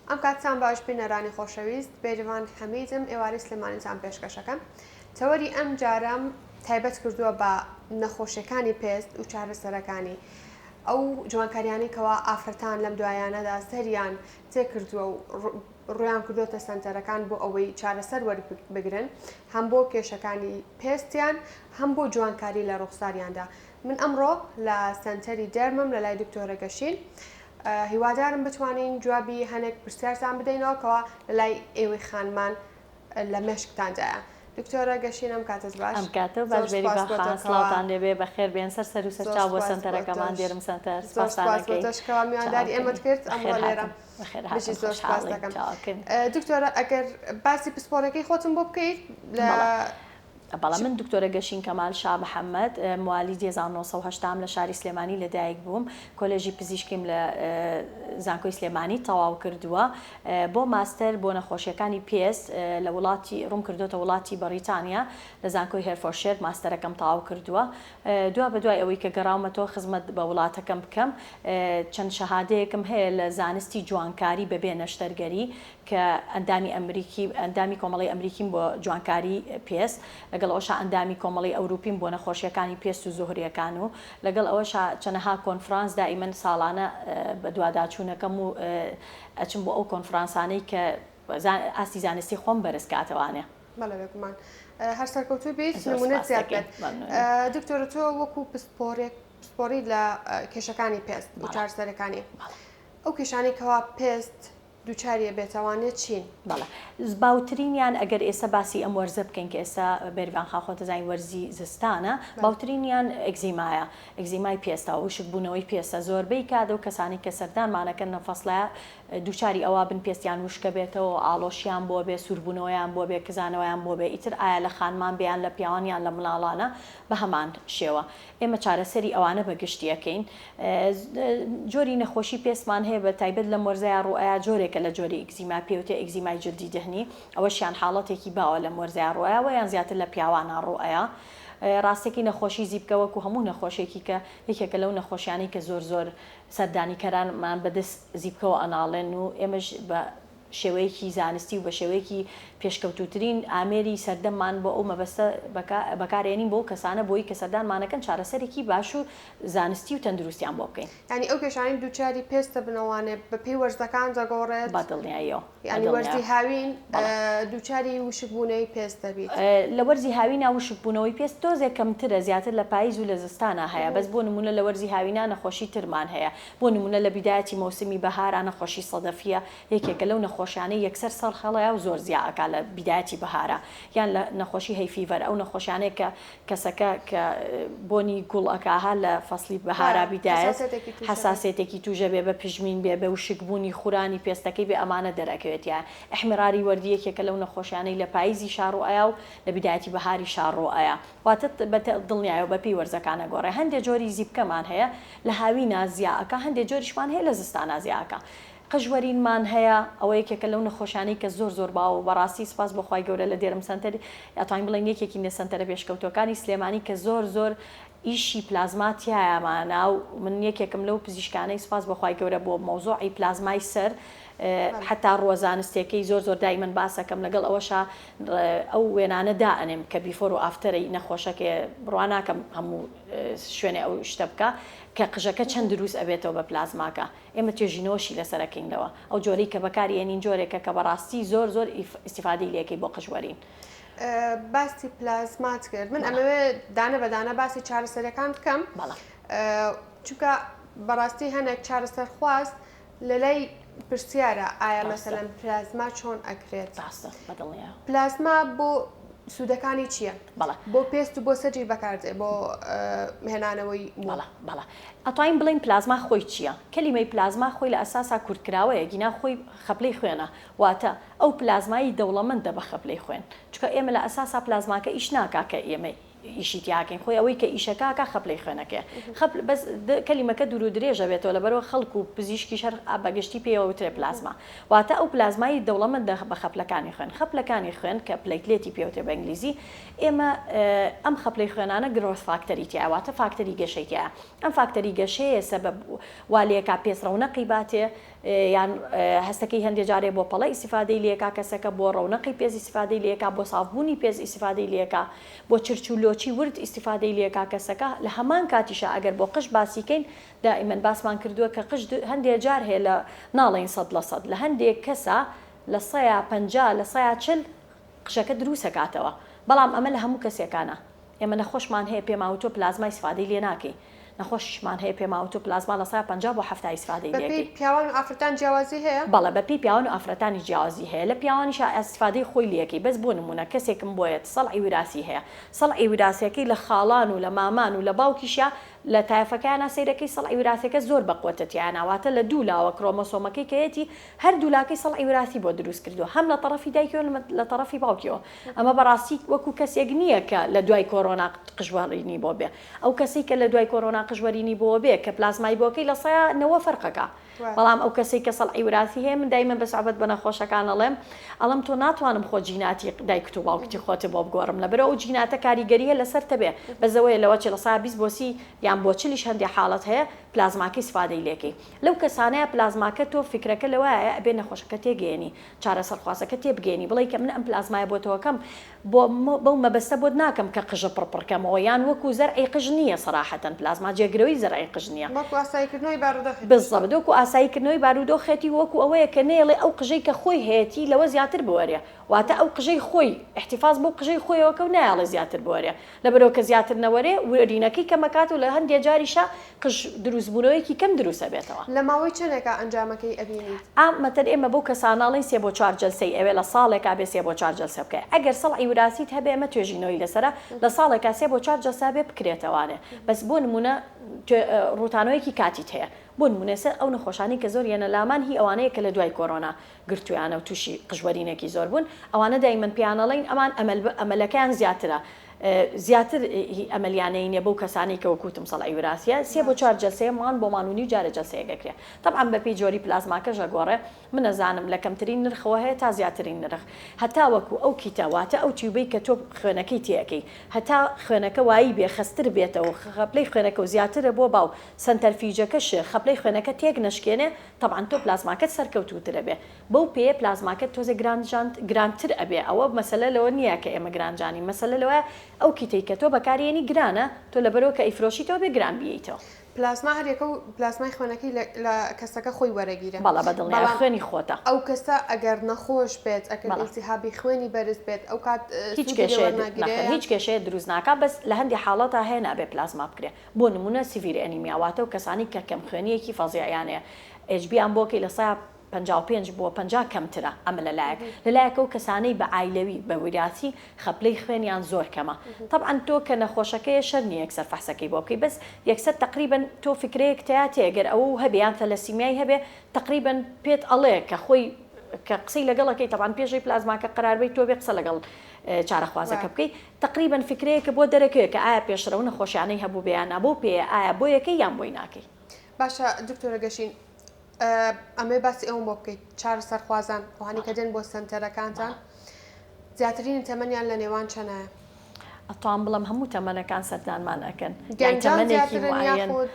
ئەم کاتتان باش بینەرانی خۆشەویست، بێریڤان حەمیدم، ئێوارەی سلێمانیتان پێشکەشەکەم. تەوەری ئەم جارەم تایبەت کردووە بە نەخۆشیەکانی پێست و چارەسەرەکانی. ئەو جوانکاریانەی کەوا ئافرەتان لەم دوایانەدا سەریان تێکردووە و ڕویان کردووەتە سەنتەرەکان بۆ ئەوەی چارەسەر وەربگرن هەم بۆ کێشەکانی پێستیان هەم بۆ جوانکاری لە ڕوخساریاندا. من ئەمڕۆ لە سەنتەری دێرمم لە لای دکتۆرە گەشین هیوادارم بتوانین جوابی هەنێک پرسیارتان بدەینەوە کەوا لە لای ئێوەی خانمان لە مێشکتاندایە. دکتۆرە گەشین ئەم کاتەت باش. ئەم کاتەو باش زۆر بێری سپاس بۆ باخان تۆ کەوا سڵاوتان لێبێ بەخێر بێن سەر سەر و سەر زۆر چاو بۆ سپاس بۆ سەنتەرەکەمان تۆش دێرم سەنتەر زۆر سپاستان سپاس بۆ ئەکەین تۆش کەوا میوانداری چاوەکەنی ئێمەت کرد بەخێر ئەمڕۆ لێرە هاتن بەخێر بژی هاتن زۆر سپاس خۆشحاڵین دەکەم چاوەکەنی. دکتۆرە ئەگەر باسی پسپۆڕیەکەی خۆتم بۆ بکەیت لە بەڵێ بەڵێ چ من دکتۆرە گەشین کەمال شا محەمەد موالیدی 1980 م لە شاری سلێمانی لە دایک بووم کۆلێژی پزیشکیم لە زانکۆی سلێمانی تەواو کردووە بۆ ماستەر بۆ نەخۆشیەکانی پێست لە وڵاتی ڕووم کردۆتە وڵاتی بەڕیتانیا لە زانکۆی هێرفۆرشێر ماستەرەکەم تەواو کردووە دوا بەدوای ئەوەی کە گەڕاومەتەوە خزمەت بە وڵاتەکەم بکەم چەند شەهادەیەکم هەیە لە زانستی جوانکاری بەبێ نەشتەرگەری کە ئەندامی ئەمریکی ئەندامی کۆمەڵەی ئەمریکیم بۆ جوانکاری پێست، لەگەڵ ئەوەشا ئەندامی کۆمەڵەی ئەوروپیم بۆ نەخۆشیەکانی پێست و زوهریەکان و لەگەڵ ئەوەشا چەنەها کۆنفرانس دائیمەن ساڵانە بەدواداچوونەکەم و ئەچم بۆ ئەو کۆنفرانسانەی کە ئاستی زانستی خۆم بەرز کاتەوانێ. بەڵێ بێگومان هەر سەرکەوتوو بیت زۆر نمونەت سپاست زیاد دەکەین بێت. مەمنونم. دکتۆرە تۆ وەکو پسپۆرێک پسپۆری لە کێشەکانی پێست و بەڵێ چارەسەرەکانی بەڵێ. ئەو کێشانەی کەوا پێست دووچاری ئەبێتەوانێ چین؟ بەڵێ باوترینیان ئەگەر ئێستا باسی ئەم وەرزە بکەین کە ئێستا بێریڤان خان خۆت دەزانی وەرزی زستانە باوترینیان ئەگزیمایە ئەگزیمای پێستە وشک بوونەوەی پێستە زۆربەی کات ئەو کەسانی کە سەردانمانەکەن لەم فەسڵە دووچاری ئەوە بن پێستیان وشکە بێتەوە ئاڵۆشیان بۆ بێ سووربوونەوەیان بۆ بێ کزانەوەیان بۆ بێ ئیتر ئایا لە خانمان بێ یان لە پیاوان یان لە مناڵانە بە هەمان شێوە ئێمە چارەسەری ئەوانە بە گشتی ئەکەین. جۆری نەخۆشی پێستمان هەیە بە تایبەت لەم وەرزەیا ڕووئەیا جۆرێکە لە جۆری ئیگزیما پێوتێ ئیگزیمای جلدی دهنی ئەوەشیان حاڵەتێکی باوە لەم وەرزەیا ڕووئەیا وە یان زیاتر لە پیاوانا ڕووئەیا ڕاستەکی نەخۆشی زیپکە وەکو هەموو نەخۆشێکی کە یەکێکە لەو نەخۆشیانەی کە زۆر زۆر سەردانیکەرانمان بەدەست زیپکەوە ئەناڵێن و ئێمەش بە شێوەیەکی زانستی و بە شێوەیەکی پێشکەوتووترین ئامێری سەردەممان بۆ ئەو مەبەستە بەکارئێنین بۆ ئەو کەسانە بۆی کە سەردانمانەکەن چارەسەرێکی باش و زانستی و تەندروستیان بۆ بکەین. یانی ئەو کێشانەی دووچاری پێست دەبنەوانێ بە پێی وەرزەکان دەگۆڕێت؟ بە دڵنیاییەوە. یانی وەرزی هاوین دووچاری وشکبوونەوەی پێست دەبیت؟ لە وەرزی هاوینا وشکبوونەوەی پێست تۆزێک کەمترە زیاتر لە پایز و لە زستانا هەیە بەس بۆ نموونە لە وەرزی هاوینا نەخۆشی ترمان هەیە بۆ نموونە لە بیدایەتی مەوسمی بەهارا نەخۆشی سەدەفیە یەکێکە لەو نەخۆشیانەی یەکسەر سەر هەڵەیا و زۆر زیا ئەکا لە بیدایەتی بەهارا یان لە نەخۆشی hay fever ئەو نەخۆشیانەیە کە کەسەکە کە بۆنی گوڵ ئەکا ها لە فەسڵی بەهارا بیدایەت حەساسیەتێکی توژە بێ بە پژمین بێ بە وشک بوونی خورانی پێستەکەی بێ ئەمانە دەرئەکەوێت یا احمراری وەردی یەکێکە لەو نەخۆشیانەی لە پایزی شا ڕوئەیا و لە بیدایەتی بەهاری شا ڕوئەیا واتە بە دڵنیایەوە بە پێی وەرزەکان ئەگۆڕێ هەندێ جۆری زیپکەمان هەیە لە هاوینا زیا ئەکا هەندێ جۆریشمان هەیە لە زستانا زیا ئەکا قژ وەرینمان هەیە ئەوە یەکێکە لەو نەخۆشیانەی کە زۆر زۆر باوە و بەڕاستی سوپاس بۆ خوای گەورە لە دێرم سەنتەر ئەتوانین بڵێین یەکێکین لە سەنتەرە پێشکەوتووەکانی سلێمانی کە زۆر زۆر ئیشی پلازما تیایامانە و من یەکێکم لەو پزیشکانەی سوپاس بۆ خوای گەورە بۆ مەوزوعی پلازمای سەر حتا ڕووە زانستیەکەی زۆر زۆر دایمەن باسەکەم لەگەڵ ئەوەشا ئەو وێنانە دائەنێم کە before و after ی نەخۆشەکەیە بڕوا ناکەم هەموو شوێنێ ئەو شتە بکا کە قژەکە چەند دروست ئەبێتەوە بە پلازماکە ئێمە توێژینەوەشی لەسەر ئەکەین لەوە ئەو جۆرەی کە بەکاری ئێنین جۆرێکە کە بەڕاستی زۆر زۆر ئیستیفادەی لێ ئەکەی بۆ قژ وەرین. باسی پلازمات کرد من ئەمەوێ دانە بە دانە باسی چارەسەرەکان بکەم چونکە بەڕاستی هەنێک چارەسەرخواست لەلای پرسیارە ئایا مەسەلەن پلازما چۆن ئەکرێت؟ ڕاستە بەدڵنیایەوە. پلازما بۆ سوودەکانی چییە؟ بەڵێ. بۆ پێست و بۆ سەریش بەکاردێ بۆ هێنانەوەی موو. بەڵێ بەڵێ. ئەتوانین بڵێین پلازما خۆی چییە؟ کەلیمەی پلازما خۆی لە ئەساسا کورتکراوەیە گینا خۆی خەپلەی خوێنە واتە ئەو پلازمای دەوڵەمەندە بە خەپلەی خوێن چونکە ئێمە لە ئەساسا پلازماکە ئیش ناکا کە ئێمە ئیشی تیاکەین خۆی ئەوەی کە ئیشەکە ئەکا خەپلەی خوێنەکەیە خەپ بەس کەلیمەکە دوور و درێژە بێتەوە لەبەرئەوە خەڵک و پزیشکیش هەر بە گشتی پێیەوە وترێ پلازما واتە ئەو پلازمای دەوڵەمەندە بە خەپلەکانی خوێن خەپلەکانی خوێن کە platelet ی پێوترێ بە ئینگلیزی ئێمە ئەم خەپلەی خوێنانە growth factor ی تیایە واتە فاکتەری گەشەی تیایە ئەم فاکتەری گەشەیە سەبەب وا لێکا پێست ڕەونەقی باتێ. یان هەستەکەی هەندێ جارێ بۆ پەڵە ئیسیفادەی لێکا کەسەکە بۆ ڕەونەقی پێست ئیسیفادەی لێکا بۆ سافبوونی پێست ئیسیفادەی لێکا بۆ چرچ و لۆچی ورد ئیستیفادەی لێکا کەسەکە لە هەمان کاتیشا ئەگەر بۆ قژ باسی کەین دائیمەن باسمان کردووە کە قژ هەندێ جار هەیە لە ناڵێین 100% لە هەندێک کەسا لە سەیا 50 لە سەیا 40 قژەکە دروسەکاتەوە بەڵام ئەمە لە هەموو کەسێکا نا ئێمە نەخۆشمان هەیە پێمان وتووە پلازما ئیسفادەی لێ ناکەی نەخۆشیشمان هەیە پێمان وتووە پلازما لە سەیا 50 بۆ 70 ئیسفادەی لێ بەپێی ئەکەی. پیاوان و ئافرەتان جیاوازی هەیە؟ بەڵێ بەپێی پیاوان و ئافرەتانیش جیاوازی هەیە لە پیاوانیشا ئیستفادەی خۆی لێکەی بەس بۆ نمونە کەسێکم بۆیەت سەڵعی وراسی هەیە سەڵعی وراسیەکەی لە خاڵان و لە مامان و لە باوکیشیا لە تایەفەکەیانا سەیرەکەی سەڵعی وراسیەکە زۆر بەقوەتە تیایانا واتە لە دوو لاوە کرۆمۆسۆمەکەی کە یەتی هەردوو لاکەی سەڵعی وراسی بۆ دروست کردوە هەم لە تەڕەفی دایکیەوە لە تەڕەفی باوکیەوە ئەمە بەڕاستی وەکو کەسێک نیە کە لە دوای کۆرۆنا قژوەرینی بۆ بێ ئەو کەسەی کە لە دوای کۆرۆنا قژوەرینی بۆ بێ کە پلازمای بۆکەی لە سەیا نەوە فەرقەکا بەڵام ئەو کەسەی کە سەڵعی وراسی هەیە من دایمەن بە سوعبەت بە نەخۆشەکان ئەڵێم ئەڵێم تۆ ناتوانم خۆ جیناتی دایکت و باوکتی خۆت بۆ بگۆڕم لەبەرئەوە ئەو جیناتە کاریگەریە لەسەر تەبێ بەس ئەوەیە لەوەچێ لە سا 20 بۆ 30 یان بۆ چلیش هەندێ حاڵەت هەیە پلازماکەی سفادەی لێکەی لەو کەسانەیە پلازماکە تۆ فیکرەکە لەوایە ئەبێ نەخۆشەکە تێگەیەنی چارەسەرخوازەکە تێبگەیەنی بڵێی کە من ئەم پلازمایە بۆ تۆکەم بۆ بەو مەبەستە بۆت ناکەم کە قژە پڕ پڕ کەمەوە یان وەکو زەرعی قژ نییە سەراحەتەن پلازما جێگرەوەی زەرعی قژ نییە. بەڵکو ئاسایی کردنەوەی بارودۆخێتی. بالضبط وەکو ئاسایی کردنەوەی بارودۆخێتی وەکو ئەوەیە کە نەیەڵێ ئەو قژەی کە خۆی هەیەتی لەوە زیاتر بوەرێ واتە ئەو قژەی خۆی ئیحتیفاز بەو قژەی خۆیەوە کە و نایەڵێ زیاتر بوەرێ لەبەرئەوە کە زیاتر نەوەرێ ورینەکەی کەمەکات و لە هەندێ جاریشا قژ دروست بوونەوەیەکی کەم دروست ئەبێتەوە. لە ماوەی چەنێکا ئەنجامەکەی ئەبینیت؟ عامەتەن ئێمە بەو کەسانە ئەڵێین سێ بۆ چوار جەلسەی ئەوێ لە ساڵێکا بێ سێ بۆ چوار جەلسە بکەی ئەگەر سەڵعی وراسیت هەبێ ئەمە توێژینەوەی لەسەرە لە ساڵێکا سێ بۆ چوار جەلسە ئەبێ بکرێتەوانێ بەس بۆ نموونە ڕووتانەوەیەکی کاتیت هەیە بۆ نموونە سەر ئەو نەخۆشانەی کە زۆر یەنە لامان هی ئەوانەیە کە لە دوای کۆرۆنا گرتوویانە و تووشی قژوەرینێکی زۆر بوون ئەوانە دایمەن پێیان ئەڵێین ئەمان ئەمەل ئەمەلەکەیان زیاترە زیاتر هی ئەمەلیانەی نیە بەو کەسانەی کە وەکو وتم سەڵعی وراسیە سێ بۆ چوار جەلسەیە مان بۆ مان و نیو جارە جەلسەیەک ئەکرێ تەبعەن بەپێی جۆری پلازماکەش ئەگۆڕێ من ئەزانم لە کەمترین نرخەوە هەیە تا زیاترین نرخ هەتا وەکو ئەو kit ە واتە ئەو tube ەی کە تۆ خوێنەکەی تێ ئەکەی هەتا خوێنەکە وایی بێ خەستر بێتەوە خەپلەی خوێنەکە و زیاترە بۆ باو centrifuge ەکەش خەپلەی خوێنەکە تێک نەشکێنێ تەبعەن تۆ پلازماکەت سەرکەوتووتر ئەبێ بەو پێیە پلازماکەت تۆزێ گرانتر ئەبێ ئەوە مەسەلە لەوە نیە کە ئێمە گرانجانین مەسەلە لەوەیە ئەو kit ەی کە تۆ بەکاری ئەنی گرانە تۆ لەبەرئەوە کە ئەیفرۆشیتەوە بێ گران بیەیتەوە. پلازما هەر یەکە و پلازمای خوێنەکەی لە کەسەکە خۆی وەرەگیرێ بەڵێ بە دڵنیایە بەڵام خوێنی خۆتە. ئەو کەسە ئەگەر نەخۆش بێت ئەگەر بەڵێ. ئیلتیهابی خوێنی بەرز بێت ئەو کات هیچ سوودی لێ کێشەیە وەرناگیرێ نەخێر یان؟ هیچ کێشەیە دروست ناکا بەس لە هەندێ حاڵەتا هەیە نابێ پلازما بکرێ بۆ نمونە severe anemia واتە ئەو کەسانەی کە کەمخوێنیەکی فەزیعیان هەیە HB یان بۆ کەی لە سەیا 55 بۆ 50 کەمترە ئەمە لە لایەک لە لایەک ئەو کەسانەی بە عایلەوی بە ویراسی خەپلەی خوێنیان زۆر کەمە تەبعەن تۆ کە نەخۆشەکەیە شەرت نیە یەکسەر فەحسەکەی بۆ بکەی بەس یەکسەر تەقریبەن تۆ فکرەیەک تیا تێ گەر ئەوە و هەبێ یان ثەلەسیمیای هەبێ تەقریبەن پێت ئەڵێ کە خۆی کە قسەی لەگەڵ ئەکەی تەبعەن پێش ئەوەی پلازماکە قەرار بەی تۆ بێ قسە لەگەڵ چارەخوازەکە بکەی تەقریبەن فکرەیەکە بۆ دەرەکەوێ کە ئایا پێشتر ئەو نەخۆشیانەی هەبووبێ یان نا بەو پێیە ئایا بۆی ئەکەی یان بۆی ناکەی. باشە دکتۆرە گەشین ئەمەوێ باسی ئەوەم بۆ بکەیت چارەسەرخوازان ئەوانەی کە دێن بۆ سەنتەرەکانتان زیاترینی تەمەنیان لە نێوان چەنایە؟ ئەتوان بڵێم هەموو تەمەنەکان سەردانمان ئەکەن یانی گەنجان تەمەنێکی زیاترن معەیەن یاخود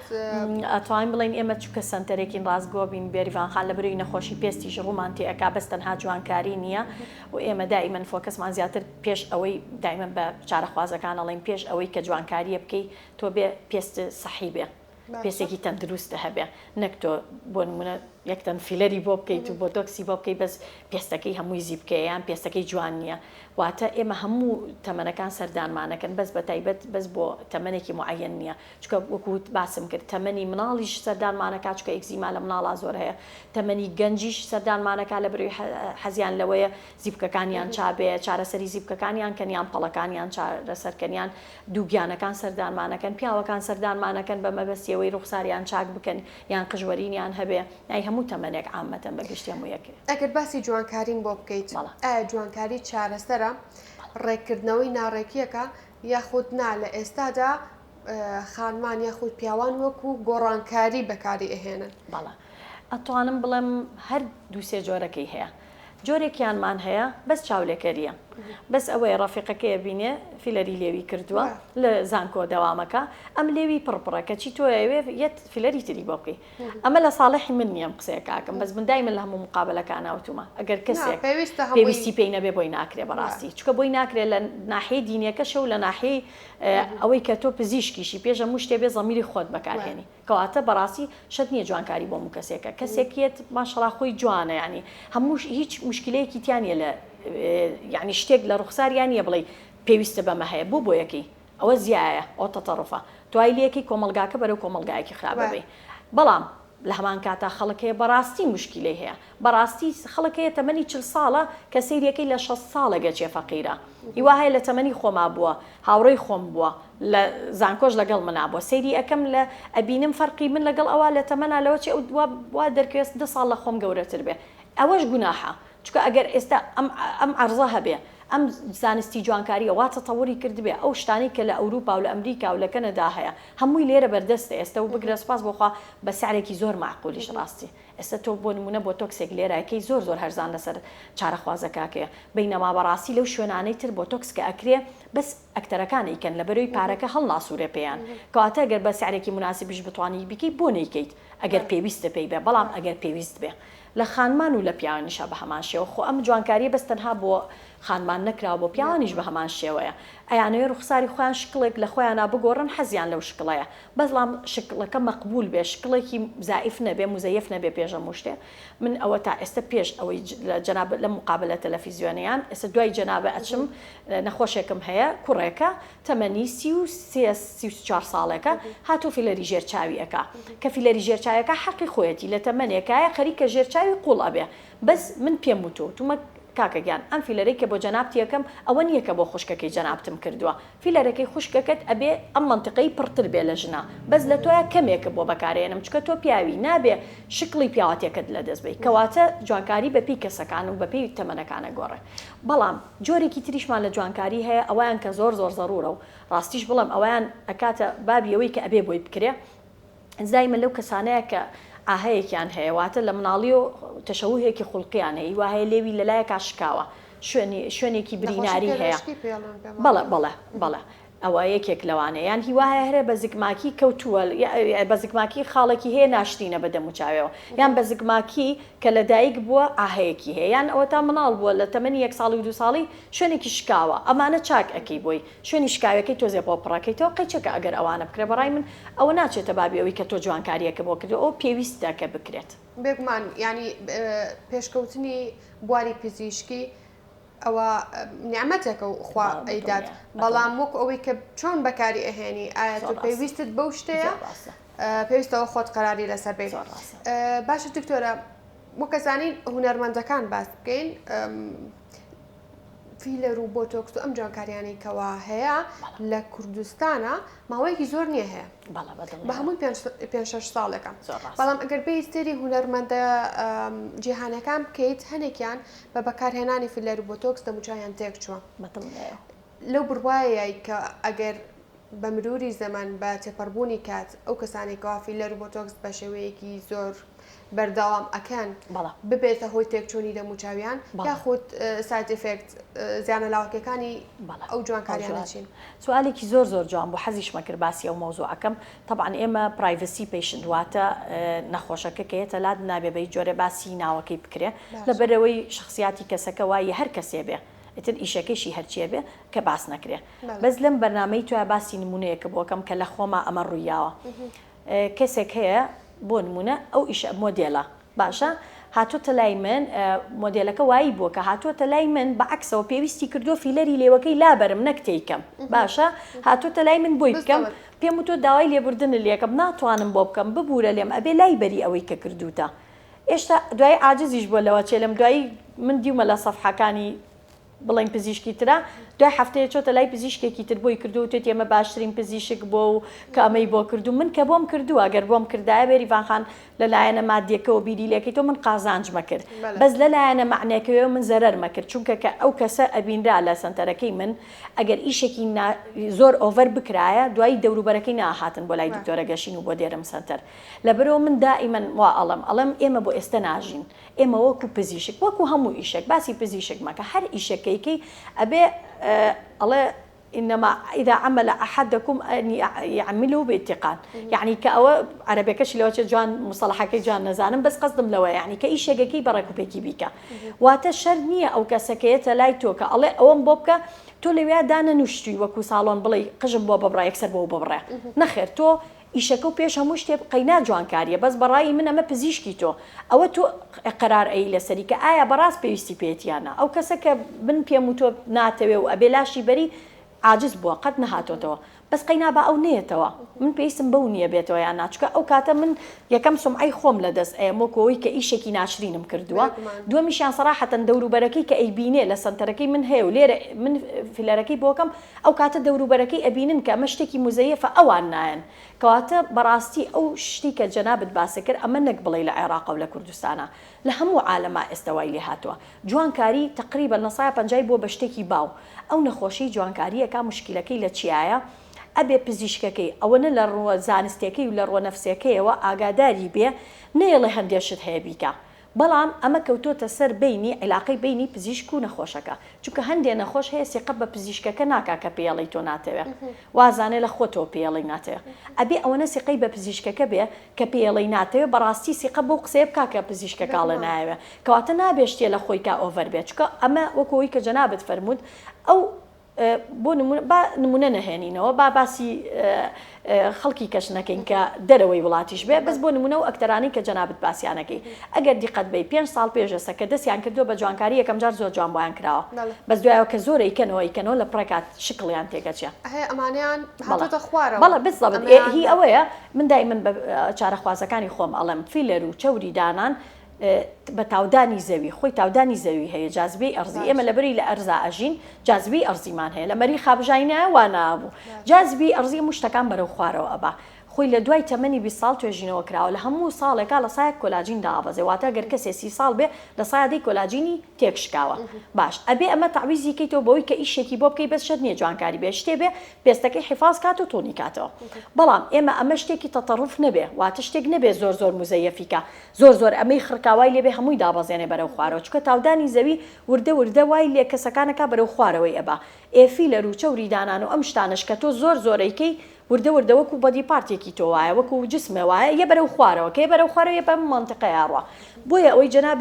ئەتوانین بڵێین ئێمە چونکە سەنتەرێکین ڕاستگۆ بین بێریڤان خان لە بەرەی نەخۆشی پێستیش ڕوومان تێ ئەکا بەس تەنها جوانکاری نییە و ئێمە دائیمەن focus مان زیاتر پێش ئەوەی دائیمەن بە چارەخوازەکان ئەڵێین پێش ئەوەی کە جوانکاریە بکەی تۆ بێ پێست سەحی بێ پێستێکی تەندروستت هەبێ نەک تۆ بۆ نمونە یەک تەن فیلەری بۆ بکەیت و بۆتۆکسی بۆ بکەیت بەس پێستەکەی هەمووی زی بکەیە یان پێستەکەی جوان نییە واتە ئێمە هەموو تەمەنەکان سەردانمانەکەن بەس بە تایبەت بەس بۆ تەمەنێکی معەن نییە چونکە وەکو باسم کرد تەمەنی مناڵیش سەردانمانەکا چونکە ئێکزیما لە مناڵا زۆر هەیە تەمەنی گەنجیش سەردانمانەکا لە بەرەوەی حەزیان لەوەیە زیپکەکانیان چابێ چارەسەری زیپکەکانیان کەن یان پەڵەکانیان چارەسەر کەن یان دووگیانەکان سەردانمانەکەن پیاوەکان سەردانمانەکەن بە مەبەستی ئەوەی ڕوخساریان چاک بکەن یان قژوەرینیان هەبێ ئای هەموو تەمەنێک عامەتەن بە گشتی هەموو یەک. ئەگەر باسی جوانکاریم بۆ بکەیت بەڵێ. ئایا جوانکاری چارەسەرە ڕێککردنەوەی ناڕێکیەکە یاخود نا لە ئێستادا خانمان یاخود پیاوان وەکو گۆڕانکاری بەکاری ئەهێنن؟ بەڵێ ئەتوانم بڵێم هەر دوو سێ جۆرەکەی هەیە جۆرێکیانمان هەیە بەس چاولێکەریە. بەس ئەوەیە ڕەفیقەکەی ئەبینێ فیلەری لێوی کردووە لە زانکۆ دەوامەکە ئەم لێوی پڕ پڕە کەچی تۆ ئەوێ یەت فیلەری تری بۆ بکەی ئەمە لە ساڵحی من نییە ئەم قسەیە کاکەم بەس من دایمە لە هەموو مقابەلەکانا وتومە ئەگەر کەسێک پێویستی پێی نەبێ بۆی ناکرێ بەڕاستی چونکە بۆی ناکرێ لە ناحیەی دینیەکەشە و لە ناحیەی ئەوەی کە تۆ پزیشکیشی پێش هەموو شتێ بێ زەمیری خۆت بەکارهێنی کەواتە بەڕاستی شەرت نییە جوانکاری بۆ هەموو کەسێکە کەسێک یەت ماشەڵا خۆی جوانە یانی هەموو هیچ مشکلەیەکی تیا نییە لە یانی شتێک لە ڕوخساریا نییە بڵێی پێویستە بەمە هەیە بۆ بۆیەکەی ئەوە زیایە ئەوە تەتەڕوفە توای لەکەی کۆمەڵگاکە بەرەو کۆمەڵگایەکی خراپ بەبەی بەڵام لە هەمان کاتا خەڵک هەیە بەڕاستی مشکیلەی هەیە بەڕاستی خەڵک هەیە تەمەنی چل ساڵە کە سەیریەکەی لە شەست ساڵێک ئەچێ فەقیرە هیوا هەیە لە تەمەنی خۆما بووە هاوڕێی خۆم بووە لە زانکۆش لەگەڵ منا بووە سەیری ئەکەم لە ئەبینم فەرقی من لەگەڵ ئەوا لە تەمەنا لەوە چێ ئەو وا وا دەرکەوێ دە ساڵ لە خۆم گەورەتر بێ ئەوەش گوناحە چونکە ئەگەر ئێستا ئەم ئەم عەرزە هەبێ ئەم زانستی جوانکاریە وا تەتەوری کردبێ ئەو شتانەی کە لە ئەوروپا و لە ئەمریکا و لە کەنەدا هەیە هەمووی لێرە بەردەستە ئێستا و بگرە سوپاس بۆ خوا بە سعرێکی زۆر مەعقولیش ڕاستی ئێستا تۆ بۆ نمونە بۆتۆکسێک لێرە ئەکەی زۆر زۆر هەرزان لەسەر چارەخوازەکە ئەکەوێ بەینەما بەڕاستی لەو شوێنانەی تر بۆتۆکس کە ئەکرێ بەس ئەکتەرەکان ئەیکەن لەبەرەوەی پارەکە هەڵناسورێ پێیان کەواتە گەر بە سعرێکی موناسبیش بتوانی بیکەی بۆ نەیکەیت ئەگەر پێویستە پێی بێ بەڵام ئەگەر پێویست بێ لە خانمان و لە پیاوانیشا بە هەمان شێوە خۆ ئەم جوانکاریە بەس تەنها بۆ خانمان نەکراوە بۆ پیاوانیش بە هەمان شێوەیە ئەیانەوێ ڕوخساری خۆیان شکڵێک لە خۆیانا بگۆڕن حەزیان لەو شکڵەیە بەڵام شکڵەکە مەقبول بێ شکڵێکی زائیف نەبێ موزەیەف نەبێ پێش هەموو شتێ من ئەوە تا ئێستە پێش ئەوەی لە جەنابت لەم مقابلە تەلەفیزیۆنەیان ئێستە دوای جەنابت ئەچم نەخۆشێکم هەیە کوڕێکە تەمەنی 33 34 ساڵێکە هاتوو فیلەری ژێر چاوی ئەکا کە فیلەری ژێر چاوەکە حەقی خۆیەتی لە تەمەنێکایە خەریکە ژێر چاوی قوڵ ئەبێ بەس من پێم وتوو وتومە کاکە گیان ئەم فیلەرەی کە بۆ جەنابتی ئەکەم ئەوە نییە کە بۆ خوشکەکەی جەنابتم کردووە فیلەرەکەی خوشکەکەت ئەبێ ئەم مەنتیقەی پڕتر بێ لە ژنا بەس لە تۆیا کەمێکە بۆ بەکارێنم چونکە تۆ پیاوی نابێ شکڵی پیاوەتیەکەت لەدەست بەی کەواتە جوانکاری بەپێی کەسەکان و بەپێی تەمەنەکان ئەگۆڕێ بەڵام جۆرێکی تریشمان لە جوانکاری هەیە ئەوەیان کە زۆر زۆر زەرورە و ڕاستیش بڵێم ئەوەیان ئەکاتە بابی ئەوەی کە ئەبێ بۆی بکرێ دایمە لەو کەسانەیە کە عاهەیەکیان هەیە واتە لە مناڵیەوە تەشەوهێکی خوڵقیان هەیە وا هەیە لێوی لەلایەکا شکاوە شوێنی شوێنێکی بریناری هەیە بەڵێ بەڵێ بەڵێ ئەوە یەکێک لەوانەیە یان هیوا هەیە هەرێ بە زگماکی کەوتووە بە زگماکی خاڵێکی هەیە ناشرینە بە دەموچاوێەوە یان بە زگماکی کە لە دایک بووە ئاهەیەکی هەیە یان ئەوە تا مناڵ بووە لە تەمەنی یەک ساڵی و دوو ساڵی شوێنێکی شکاوە ئەمانە چاک ئەکەی بۆی شوێنی شکاوەکەی تۆزێ بۆ پڕەکەیتەوە قەیچەکە ئەگەر ئەوانە بکرێ بەڕای من ئەوە ناچێتە بابی ئەوەی کە تۆ جوانکاریەکە بۆ کردوە ئەوە پێویستە کە بکرێت. بێگومان یانی پێشکەوتنی بواری پزیشکی ئەوە نیعمەتێکە و خوا ئەیدات بەڵام وەکو ئەوەی کە چۆن بەکاری ئەهێنی ئایا تۆ پێویستت بەو شتەیە پێویستەوە خۆت قەراری لەسەر بێت باشە دکتۆرە وەکەزانین هونەرمەندەکان باس بکەین فیلەر و بۆتۆکس و ئەم جوانکاریانەی کەوا هەیە لە کوردستانە ماوەیەکی زۆر نییە هەیە بە هەمووی پێ شەش ساڵێکە بەڵام ئەگەر بێیت سەیری هونەرمەندە جیهانەکان بکەیت هەنێکیان بە بەکارهێنانی فیلەر و بۆتۆکس دەموچاویان تێک چووە لەو بڕوایەی کە ئەگەر بە مروری زەمەن بە تێپەڕبوونی کات ئەو کەسانەی کەوا فیلەر و بۆتۆکس بە شێوەیەکی زۆر بەردەوام ئەکەن ببێتە هۆی تێکچوونی دەموچاویان یاخود side effect زیانە لاوەکیەکانی ئەو جوانکاریانە چین؟ سوالێکی زۆر زۆر جوان بوو حەزیشمە کرد باسی ئەو مەوزوعەکەم تەبعەن ئێمە privacy patient واتە نەخۆشەکە کە یەتە لات نابێ بە هیچ جۆرێ باسی ناوەکەی بکرێ لەبەرئەوەی شەخسیاتی کەسەکە وایە هەر کەسێ بێ ئیتر ئیشەکەیشی هەرچیە بێ کە باس نەکرێ بەس لەم بەرنامەی تۆیا باسی نمونەیەکە بۆکەم کە لە خۆما ئەمە ڕوویاوە کەسێک هەیە بۆ نمونە ئەو ئیشە مۆدێلە باشە هاتۆتە لای من مۆدێلەکە وایی بووە کە هاتۆتە لای من بە عەکسەوە پێویستی کردووە فیلەری لێوەکەی لابەرم نەک تێیکەم باشە هاتۆتە لای من بۆی بکەم پێم وتووە داوای لێبوردنت لێکەم ناتوانم بۆ بکەم ببورە لێم ئەبێ لای بەری ئەوەی کە کردووتە ئێشتا دوایی عاجزیش بووە لەوە چێ لەم دوایی من دیومە لە سەفحەکانی بڵێین پزیشکی ترە دوای هەفتەیە چۆتە لای پزیشکێکی تر بۆی کردووە وتێتی ئەمە باشترین پزیشک بۆ و کە ئەمەی بۆ کردووم من کە بۆم کردووە گەر بۆم کردایە بێریڤان خان لە لایەنە مادیەکەوە بیری لێکەیتەوە من قازانجمە کرد بەس لە لایەنە مەعنەکەوە من زەرەرمە کرد چونکە کە ئەو کەسە ئەبینرا لە سەنتەرەکەی من ئەگەر ئیشێکی زۆر ئۆڤەر بکرایە دوایی دەوروبەرەکەی ناهاتن بۆ لای دکتۆرە گەشین و بۆ دێرم سەنتەر لەبەرئەوە من دائیمەن وا ئەڵێم ئەڵێم ئێمە بۆ ئێستە ناژین. ئێمە وەکو پزیشک وەکو هەموو ئیشێک باسی پزیشک مەکە هەر ئیشێک کە ئەیکەی ئەبێ ئەڵێ انما اذا عمل احدکم ان یعمله باتقان یەعنی کە ئەوە عەرەبەکەشی لەوە چێ جوان مصطلحەکەی جوان نەزانم بەس قەسدم لەوەیە یەعنی کە ئیشێک ئەکەی بە ڕێکوپێکی بیکە واتە شەرت نییە ئەو کەسە کە یەتە لای تۆ کە ئەڵێ ئەوەم بۆ بکە تۆ لەویا دانەنوشتوی وەکو ساڵۆن بڵێی قژم بۆ ببڕە یەکسەر بۆ ببڕێ نەخێر تۆ ئیشەکە و پێش هەموو شتێ قەینا جوانکاریە بەس بەڕای من ئەمە پزیشکی تۆ ئەوە تۆ قەرار ئەی لەسەری کە ئایا بەڕاست پێویستی پێیەتی یان نا ئەو کەسە کە من پێم وتوە ناتەوێ و ئەبێ لاشی بەری عاجز بووە قەت نەهاتۆتەوە بەس قەینا با ئەو نەیەتەوە من پێویستم بەو نیە بێتەوە یان نا چونکە ئەو کاتە من یەکەم سومعەی خۆم لەدەست ئەیەم وەکو ئەوەی کە ئیشێکی ناشرینم کردووە دووەمیشیان سەراحەتەن دەوروبەرەکەی کە ئەیبینێ لە سەنتەرەکەی من هەیە و لێرە من فیلەرەکەی بۆکەم ئەو کاتە دەوروبەرەکەی ئەبینن کە ئەمە شتێکی موزەیەفە ئەوان نایەن کەواتە بەڕاستی ئەو شتی کە جەنابت باست کرد ئەمە نەک بڵێی لە عێراقە و لە کوردستانە لە هەموو عالەما ئێستا وای لێ هاتووە جوانکاری تەقریبەن لە سایە پەنجای بووە بە شتێکی باو ئەو نەخۆشی جوانکاریەکە موشکیلەکەی لە چیایە ئەبێ پزیشکەکەی ئەوەنە لە ڕووە زانستیەکەی و لە ڕووە نەفسیەکەیەوە ئاگاداری بێ نەیەڵێ هەندێ شت هەیە بیکا بەڵام ئەمە کەوتۆتە سەر بەینی عیلاقەی بەینی پزیشک و نەخۆشەکە چونکە هەندێ نەخۆش هەیە سیقە بە پزیشکەکە ناکا کە پێیەڵێی تۆ ناتەوێ وازانێ لە خۆتەوە پێیەڵێی ناتەوێ ئەبێ ئەوەنە سیقەی بە پزیشکەکە بێ کە پێیەڵێی ناتەوێ بەڕاستی سیقە بەو قسەیە بکا کە پزیشکەکە ئەڵێ نایەوێ کەواتە نابێ شتێ لە خۆی کا ئۆڤەر بێ چونکە ئەمە وەکو ئەوەی کە جەنابت فەرمووت ئەو بۆ نمونە با نمونە نەهێنینەوە با باسی خەڵکی کەش نەکەین کە دەرەوەی وڵاتیش بێ بەس بۆ نمونە و ئەکتەرانی کە جەنابت باسیانەکەی ئەگەر دیقەت بەی پێنج ساڵ پێش ئێستا کە دەستیان کردووە بە جوانکاری یەکەم جار زۆر جوان بۆیان کراوە بەس دوایەوە کە زۆر ئەیکەنەوە ئەیکەنەوە لە پڕێکات شکڵیان تێکەچێ. هەیە ئەمانەیان هاتۆتە خوارەوە. بەڵێ بالضبط هی ئەوەیە من دایمەن بە چارەخوازەکانی خۆم ئەڵێم فیلەر و چەوری دانان بە تاودانی زەوی، خۆی تاودانی زەوی هەیە، جازبەی ئەرزی، ئێمە لەبەری لە ئەرزا ئەژین، جازبەی ئەرزیمان هەیە، لە مەریخا بژاینایە وا نابوو، جازبەی ئەرزی هەموو شتەکان بەرەو خوارەوە ئەبا، خۆی لە دوای تەمەنی 20 ساڵ توێژینەوە کراوە لە هەموو ساڵێکا لە سایەک کۆلاجین دائەبەزێ، واتە گەر کەسێ 30 ساڵ بێ لە سایە دەی کۆلاجینی تێک شکاوە، باش ئەبێ ئەمە تەعویزی کەیتەوە بەوەی کە ئیشێکی بۆ بکەی بەس شەرت نیە جوانکاری بێ شتێ بێ پێستەکەی حیفاز کات و تۆنی کاتەوە، بەڵام ئێمە ئەمە شتێکی تەتەڕوف نەبێ واتە شتێک نەبێ زۆر زۆر موزەیەفی کا، زۆر زۆر ئەمەی خڕکا وای لێبێ هەمووی دابەزێنێ بەرەو خوارەوە چونکە تاودانی زەوی وردە وردە وای لێ کەسەکانەکا بەرەو خوارەوەی ئەبا ئێ فیلەر و چەوری دانان و ئەم شتانەش کە تۆ زۆر زۆر ئەیکەی وردە وردە وەکو body part ێکی تۆ وایە وەکو جسمێ وایە یە بەرەو خوارەوە کە یە بەرەو خوارەوە یە بەم مەنتیقەیا ڕوا بۆیە ئەوەی جەناب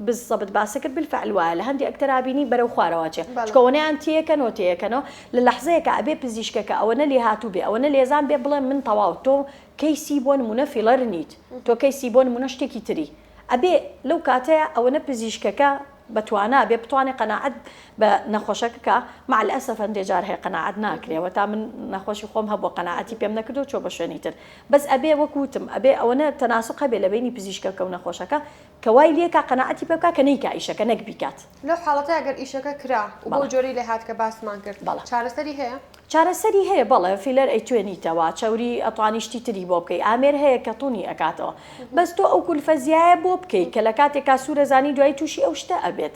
بالضبط باست کرد بالفعل وایە لە هەندێ ئەکتەرا بینی بەرەو خوارەوە ئەچێ چونکە ئەوەنەیان تێکەنەوە تێکەنەوە لە لەحزەیەکا ئەبێ پزیشکەکە ئەوەنە لێهاتوو بێ ئەوەنە لێزان بێ بڵێ من تەواو تۆ کەیسی بۆ نمونە فیڵەر نیت تۆ کەیسی بۆ نمونە شتێکی تری ئەبێ لەو کاتەیا ئەوەنە پزیشکەکە بە توانا بێ بتوانێ قەناعەت بە نەخۆشەکە کا مع الاسف هەندێ جار هەیە قەناعەت ناکرێ وە تا من نەخۆشی خۆم هەبووە قەناعەتی پێم نەکردو چوە بە شوێنی تر بەس ئەبێ وەک وتم ئەبێ ئەوەنە تەناسوق هەبێ لە بەینی پزیشکەکە و نەخۆشەکە کە وای لێکا قەناعەتی پێ بکا کە نەیکا ئیشەکە نەک بیکات. لەو حاڵەتە گەر ئیشەکە کرا و بەو جۆرەی لێهات کە باسمان کرد چارەسەری هەیە؟ چارەسەری هەیە بەڵێ فیلەر ئەیتوێنیتەوە چەوری ئەتوانی شتی تری بۆ بکەی ئامێر هەیە کە تونی ئەکاتەوە بەس تۆ ئەو کولفە زیایە بۆ بکەی کە لە کاتێکا سوورە زانی دوایی تووشی ئەو شتە ئەبێت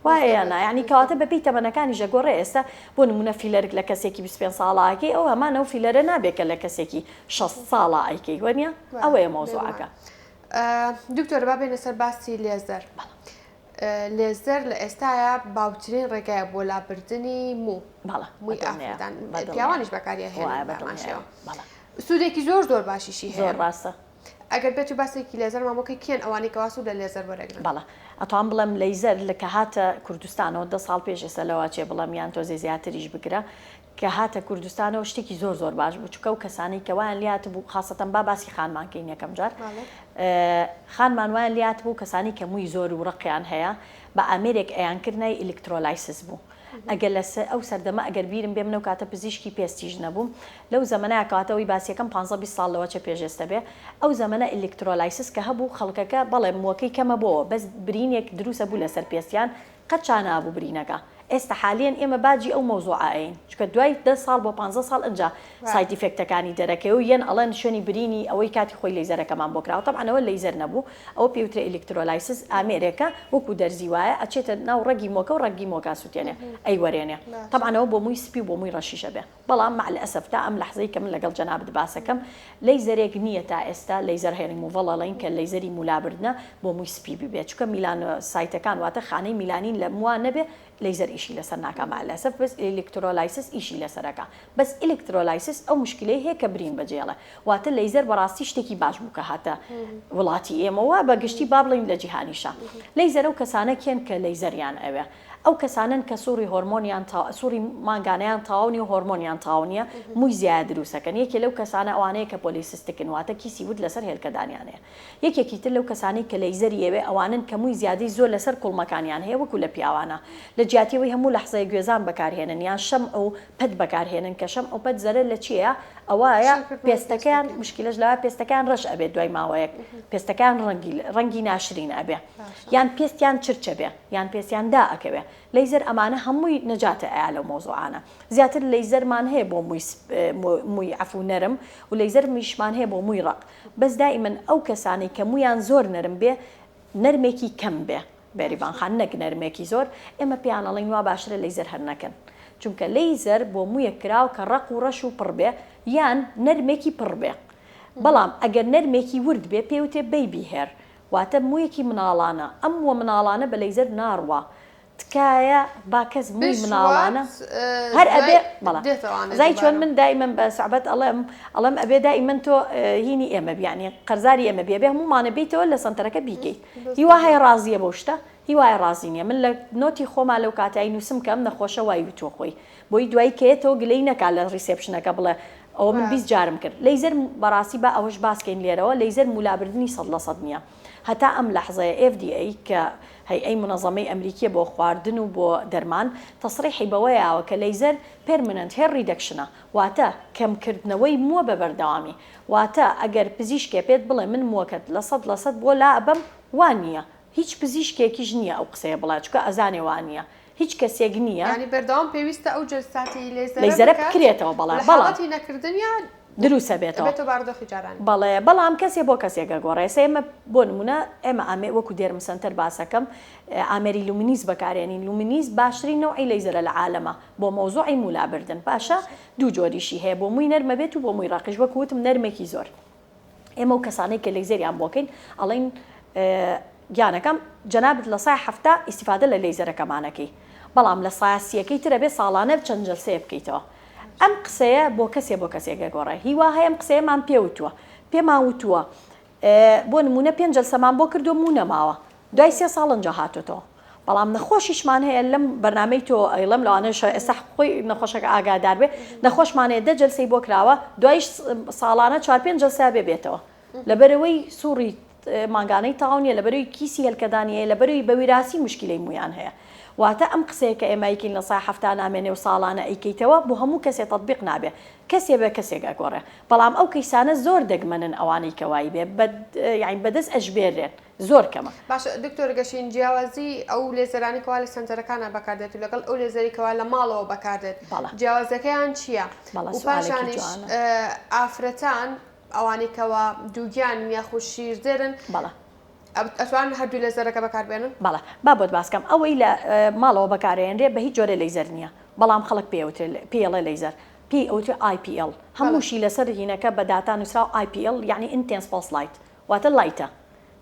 وایە یان نا یانی کەواتە بەپێی تەمەنەکانیش ئەگۆڕێ ئێستا بۆ نمونە فیلەرک لە کەسێکی 25 ساڵە ئەکەی ئەو هەمان ئەو فیلەرە نابێ کە لە کەسێکی 60 ساڵە ئەیکەی وەنیە ئەوەیە مەوزوعەکە. دکتۆر با بێینە سەر باسی لێزەر. لێزەر لە ئێستایا باوترین ڕێگایە بۆ لابردنی موو مووی ئافرەتان پیاوانیش بەکاری ئەهێنن بە هەمان شێوە سوودێکی زۆر زۆر باشیشی هەیە زۆر ڕاستە. ئەگەر بێت و باسێکی لێزەرمان بۆ بکەی کێن ئەوانەی کەوا سوود لە لێزەر وەرەگرن؟ بەڵێ ئەتوان بڵێم لەیزەر لە کە هاتە کوردستانەوە دە ساڵ پێش ئێستا لەوە چێ بڵێم یان تۆزێ زیاتریش بگرە کە هاتە کوردستانەوە شتێکی زۆر زۆر باش بوو چونکە ئەو کەسانەی کە وایان لێهاتبوو خاسەتەن با باسی خانمان کەین یەکەم جار خانمان وایان لێهاتبوو کەسانی کە مووی زۆر و ڕقیان هەیە بە ئامێرێک ئەیان کرد ناوی electrolysis بوو ئەگەر لە ئەو سەردەمە ئەگەر بیرم بێ من ئەو کاتە پزیشکی پێستیش نەبووم لەو زەمەنە کەواتە ئەوی باسیەکەم 15 20 ساڵ لەوە چە پێش ئێستە بێ ئەو زەمەنە electrolysis کە هەبوو خەڵکەکە بەڵێ مووەکەی کەمە بۆوە بەس برینێک دروسە بوو لەسەر پێستیان قەت چا نابوو برینەکە. ئێستا حالیەن ئێمە باجی ئەو مەوزوعە ئەیەین چونکە دوای دە ساڵ بۆ پانزە ساڵ ئنجا side effect ەکانی دەرەکەوێ و یەن ئەڵێن شوێنی برینی ئەوەی کاتی خۆی لەیزەرەکەمان بۆ کراوە تەبعەن ئەوە لەیزەر نەبوو ئەوە پێی وترێ electrolysis ئامێرێکە وەکو دەرزی وایە ئەچێتە ناو ڕەگی مۆکە و ڕەگی مۆکە ئەسوتێنێ ئەیوەرێنێ تەبعەن ئەوە بۆ مووی سپی و بۆ مووی ڕەشیش ئەبێ. بەڵام مع الاسف تا ئەم لەحزەی کە من لەگەڵ جەنابت باسەکەم لەیزەرێک نییە تا ئێستا لەیزەر هێر ریموڤەڵ ئەڵێن کە لەیزەری مولابردنە بۆ مووی سپی ببێ چونکە melanocyte ەکان واتە خانەی میلانین لە موا نەبێ لەیزەر ئیشی لەسەر ناکا مع الاسف بەس electrolysis ئیشی لەسەر ئەکا بەس electrolysis ئەو مشکلەی هەیە کە برین بەجێڵێ واتە لەیزەر بەڕاستی شتێکی باش بوو کە هاتە وڵاتی ئێمەوە بە گشتی با بڵێین لە جیهانیشا لەیزەر ئەو کەسانە کێن کە لەیزەریان ئەوێ ئەو کەسانەن کە سوڕی هۆرمۆنیان تەوا سوڕی مانگانەیان تەواو نیە و هۆرمۆنیان تەواو نیە مووی زیایە دروست ئەکەن یەکێ لەو کەسانە ئەوانەیە کە polycystic ن واتە کیسی ورد لەسەر هێلکەدانیان هەیە یەکێکی تر لەو کەسانەی کە لەیزەری ئەوێ ئەوانەن کە مووی زیادەی زۆر لەسەر کوڵمەکانیان هەیە وەکو لە پیاوانە لە جیاتی ئەوەی هەموو لەحزەیە گوێزان بەکارهێنن یان شەمع و پەت بەکارهێنن کە شەمع و پەت زەرەر لە چیەیە ئەوایە پێستەکەیان مشکیلەش لەوە پێستەکەیان ڕەش ئەبێت دوای ماوەیەک پێستەکەیان ڕەنگی ڕەنگی ناشرین ئەبێ یان پێستیان چرچە بێ یان پێستیان دا ئەکەوێ لەیزەر ئەمانە هەمووی نەجاتە ئەیا لەو مەوزوعانە زیاتر لەیزەرمان هەیە بۆ مووی مووی عەفو نەرم و لەیزەرمیشمان هەیە بۆ مووی ڕەق بەس دائیمەن ئەو کەسانەی کە موویان زۆر نەرم بێ نەرمێکی کەم بێ بێریڤان خان نەک نەرمێکی زۆر ئێمە پێیان ئەڵێین وا باشترە لەیزەر هەر نەکەن چونکە لەیزەر بۆ موویەک کراوە کە ڕەق و ڕەش و پڕ بێ یان نەرمێکی پڕ بێ بەڵام ئەگەر نەرمێکی ورد بێ پێی وترێ baby hair واتە موویەکی مناڵانە، ئەم مووە مناڵانە بە لەیزەر ناڕوا، تکایە با کەس مووی مناڵانە هەر ئەبێ بەڵێ ئەزانی چۆن من دایمەن بە سوعبەت ئەڵێم ئەڵێم ئەبێ دایمەن تۆ هینی ئێمە بی یانی قەرزاری ئێمە بی ئەبێ هەموومانە بێیتەوە لە سەنتەرەکە بیکەیت هیوا هەیە ڕازیە بەو شتە هیوایە ڕازی نیە من لە note ی خۆما لەو کاتای نووسم کە ئەم نەخۆشە وای وتووە خۆی بۆی دوایی کە یەتەوە گلەی نەکا لە reception ەکە بڵێ ئەوە من 20 جارم کرد لەیزەر بەڕاستی با ئەوەش باس کەین لێرەوە لەیزەر مولابردنی 100% نییە هەتا ئەم لەحزەیە FDA کە هەیئەی مونەزەمەی ئەمریکیە بۆ خواردن و بۆ دەرمان تەسریحی بەوە یاوە کە لەیزەر permanent hair reduction ە واتە کەم کردنەوەی مووە بە بەردەوامی واتە ئەگەر پزیشکێ پێت بڵێ من مووەکەت 100% بۆ لا ئەبەم وا نییە هیچ پزیشکێکیش نییە ئەو قسەیە بڵێ چونکە ئەزانێ وا نییە هیچ کەسێک نییە. یانی بەردەوام پێویستە ئەو جەلساتی لەیزەرە لەیزەرە بکات بکرێتەوە بەڵێ لە بەڵام. حاڵەتی نەکردنیا دروست ئەبێتەوە. ئەبێتەوە بارودۆخی جارانی. بەڵێ بەڵام کەسێ بۆ کەسێک ئەگۆڕێ ئێستا ئێمە بۆ نمونە ئێمە ئامێ وەکو دێرم سەنتەر باسەکەم ئامێری Lumenis بەکارێنین Lumenis باشترین نەوعی لەیزەرە لە عالەمە بۆ مەوزوعی موو لابردن باشە دوو جۆریشی هەیە بۆ مووی نەرمە بێت و بۆ مووی ڕەقیش وەکو وتم نەرمێکی زۆر ئێمە و کەسانەی کە لەیزەریان بۆکەین ئەڵێین گیانەکەم جەنابت لە سای 70 ئیسیفادە لە لەیزەرەکەمانەکەی بەڵام لە سایە سیەکەی ترە بێ ساڵانە چەند جەلسەیە بکەیتەوە ئەم قسەیە بۆ کەسێ بۆ کەسێک گەگۆڕێ هیوا هەیە ئەم قسەیەمان پێ وتووە پێمان وتووە بۆ نمونە پێنج جەلسەمان بۆ کردووە موو نەماوە دوای سێ ساڵ ئەنجا هاتۆتەوە بەڵام نەخۆشیشمان هەیە لەم بەرنامەی تۆ ئەیڵێم لەوانەیە ئێستا خۆی نەخۆشەکە ئاگادار بێ نەخۆشمان هەیە دە جەلسەی بۆ کراوە دوایش ساڵانە چوار پێنج جەلسە بێ بێتەوە لەبەرەوەی سوڕی مانگانەی تەواو نییە لەبەرەوەی کیسی هێلکەدانی هەیە لەبەرەوەی بە ویراسی مشکلەی مویان هەیە واتە ئەم قسەیە کە ئێمە ئەیکەین لە سای 70 نامێنێ و ساڵانە ئەیکەیتەوە بۆ هەموو کەسێ تەتبیق نابێ کەسێ بە کەسێک ئەگۆڕێ بەڵام ئەو کەیسانە زۆر دەگمەنن ئەوانەی کە وای بێ بە یانی بەدەست ئەژبێررێن زۆر کەمە. باشە دکتۆر گەشین جیاوازی ئەو لێزەرانەی کەوا لە سەنتەرەکانا بەکاردێت و لەگەڵ ئەو لێزەری کەوا لە ماڵەوە بەکاردێت بەڵێ. جیاوازەکەیان چییە؟ بەڵێ و سوالێکی پاشانیش جوانە. ئافرەتان ئەوانەی کەوا دووگیانن یاخود شیردەرن بەڵێ. ئەتوانن هەردوو لێزەرەکە بەکاربێنن؟ بەڵێ با بۆت باس کەم ئەوەی لە ماڵەوە بەکارئێنرێ بە هیچ جۆرێ لەیزەر نییە بەڵام خەڵک پێی ئەوترێ پێی ئەڵێ لەیزەر پێی ئەوترێ IPL هەمووشی لەسەر هینەکە بە داتا نووسراوە IPL یەعنی Intense Pulse Light واتە light ە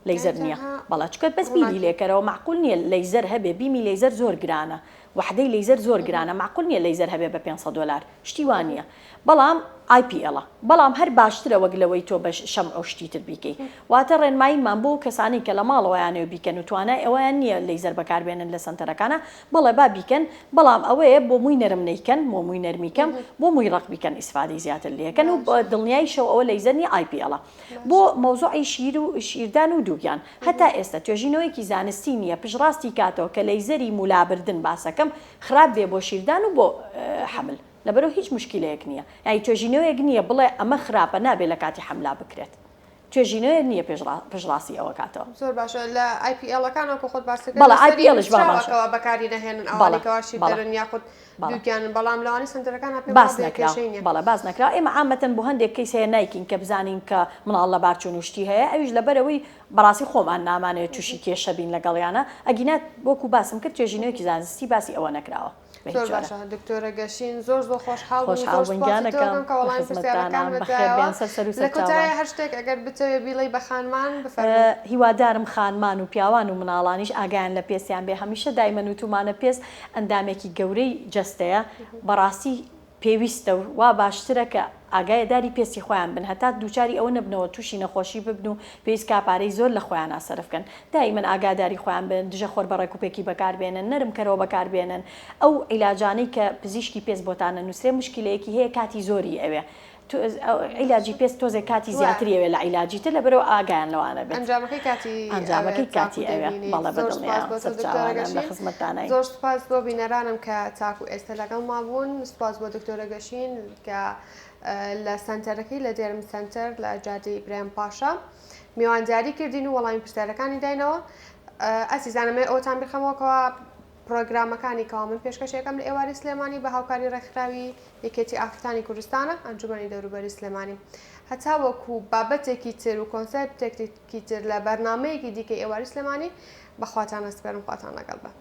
لەیزەر نییە بەڵێ چونکە بەس بیری لێکەرەوە مەعقول نییە لەیزەر هەبێ beam ی لەیزەر زۆر گرانە وەحدەی لەیزەر زۆر گرانە مەعقول نییە لەیزەر هەبێ بە 500 دۆلار شتی وا نییە بەڵام IPL ە بەڵام هەر باشترە وەک لەوەی تۆ بە شەمع و شتی تر بیکەی واتە ڕێنماییمان بۆ کەسانەی کە لە ماڵەوەیانەوە بیکەن و توانای ئەوەیان نییە لەیزەر بەکاربێنن لە سەنتەرەکانا بەڵێ با بیکەن بەڵام ئەوەیە بۆ مووی نەرم نەیکەن بۆ مووی نەرمی کەم بۆ مووی ڕەق بیکەن ئیسفادەی زیاتر لێکەن و دڵنیایشەوە ئەوە لەیزەر نییە IPL ە بۆ مەوزوعی شیر و شیردان و دووگیان هەتا ئێستا توێژینەوەیەکی زانستی نییە پشتڕاستی کاتەوە کە لەیزەری مولابردن باسەکەم خراپ بێ بۆ شیردان و بۆ حەمل لەبەرئەوە هیچ موشکیلەیەک نییە یانی توێژینەوەیەک نییە بڵێ ئەمە خراپە نابێ لە کاتی حەملا بکرێت. توێژینەوەیەک نییە پشتڕاستی ئەوە کاتەوە. زۆر باشە لە IPL ەکان وەکو خۆت باست کرد بەڵێ لەسەری IPL ش باشە. نووسراوەکەوە بەکاری نەهێنن ئەوانەی بەڵێ کەوا بەڵێ شیردەرن یاخود بەڵێ. دووگیانن بەڵام لەوانەی سەنتەرەکانا پێم باس وابێ نەکراوە کێشەی نییە. بەڵێ باس نەکراوە ئێمە عامەتەن بۆ هەندێک کەیس هەیە نایکەین کە بزانین کە مناڵ لەبارچوون و شتی هەیە ئەویش لەبەرئەوەی بەڕاستی خۆمان نامانەوێت تووشی کێشە بین لەگەڵیانا ئەگینا وەکو باسم کرد توێژینەوەیەکی زانستی باسی ئەوە نەکراوە. بە هیچ زۆر جۆرە. باشە دکتۆرە گەشین زۆر زۆر خۆشحاڵ بووم خۆشحاڵ زۆر بووین سوپاسی تۆ گیانەکەم ئەکەم کە لە وەڵامی خزمەتتانام پرسیارەکانمت بەخێر دایەوە بێن سەر سەر و لە سەرچاوان. کۆتاییا هەر شتێک ئەگەر بتەوێ بیڵێی بە خانمان بفەرموو. هیوادارم خانمان و پیاوان و مناڵانیش ئاگایان لە پێستیان بێ هەمیشە دایمەن وتومانە پێست ئەندامێکی گەورەی جەستەیە بەڕاستی پێویستە و وا باشترە کە ئاگایەداری پێستی خۆیان بن هەتا دووچاری ئەوە نەبنەوە تووشی نەخۆشی ببن و پێویست کا پارەی زۆر لە خۆیانا سەرف کەن دائیمەن ئاگاداری خۆیان بن دژە خۆر بە ڕێکوپێکی بەکار بێنن نەرم کەرەوە بەکار بێنن ئەو عیلاجانەی کە پزیشکی پێست بۆتان ئەنووسرێ موشکیلەیەکی هەیە کاتی زۆری ئەوێ عیلاجی پێست تۆزێک کاتی زیاتری ئەوێ لە عیلاجی تر لەبەرئەوە ئاگایان لەوانە بێت. ئەنجامەکەی کاتی ئەنجامەکەی ئەوێت تاکو کاتی ئەوێ دەیبینیت. بەڵێ زۆر سوپاس بەدڵنیام بۆ تۆ دکتۆرە سەرچاوانم لە گەشین. خزمەتتانین. زۆر سوپاس بۆ بینەرانم کە تاکو ئێستا لەگەڵما بوون. سوپاس بۆ دکتۆرە گەشین کە لە سەنتەرەکەی لە دێرم سەنتەر لە جادەی ئیبراهیم پاشا میوانداری کردین و وەڵامی پرسیارەکانی داینەوە. ئازیزان ئەمەوێ ئەوەتان بیرخەمەوە کەوا پڕۆگرامەکانی کەوا من پێشکەشی ئەکەم لە ئێوارەی سلێمانی بە هاوکاری ڕێکخراوی یەکێتی ئافرەتانی کوردستانە ئەنجومەنی دەوروبەری سلێمانی هەتاوەکو بابەتێکی تر و کۆنسێپتێکی تر لە بەرنامەیەکی دیکەی ئێوارەی سلێمانی بەخواتان ئەسپێرم خواتان لەگەڵ بێ.